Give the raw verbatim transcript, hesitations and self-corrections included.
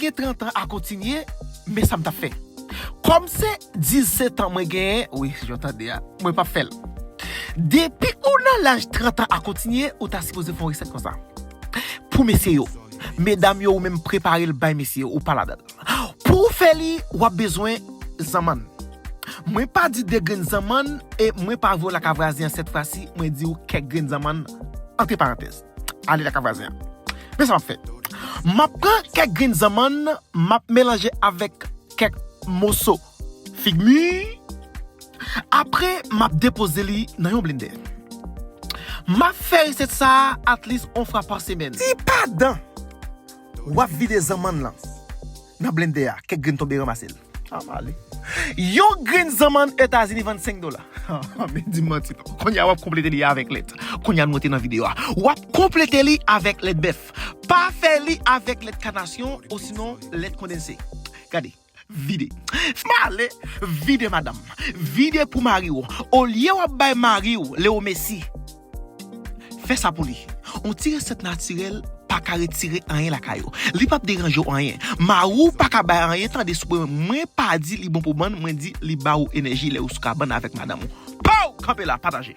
gen trant an a kontinye, men sa m t ap fè. Kòm se diznèf an mwen genyen, wi, jan w tande a, mwen p ap fè l. Depi ou nan laj trant an a kontinye, ou ta sipoze fè yon resèt konsa. Pou mesye yo, medam yo, ou menm prepare l bay mesye yo, ou pa ladan l. Pou w fè li, w ap bezwen zanmann. Mwen pa di de grenn zanmann, e mwen pa voye w lakay vwazen an sèt fwa si, mwen di w kèk grenn zanmann, antre parantèz. Ale lakay vwazen an. Men sa m ap fè. M ap pran kèk grenn zanmann, m ap melanje avèk kèk moso fig mi. Apre, m ap depoze li nan yon blendè. M ap fè resèt sa a at least yon fwa pa semèn. Si pandan w ap vide zanmann lan nan blendè a, kèk grenn tonbe, ranmase l. A m ale. Yon grenn zanmann Etazini vann senk dola. Men di m manti non. Kounye a w ap konplete li avèk lèt. Kounye a nou antre nan videyo a. W ap konplete li avèk lèt bèf. Pa fè li avèk lèt kanasyon osinon lèt kondanse. Gade, vide. M ale, vide madanm. Vide pou mari w. Olye w ap bay mari w Leo Messi, fè sa pou li. On ti resèt natirèl pa ka retire anyen lakay ou. Li p ap deranje w anyen. Mari w pa ka bay anyen, tande, sou mwen, mwen pa di li bon pou bann, mwen di li ba ou enèji lè ou sou kabann avèk madanm ou. Pow! Kanpe la, pataje.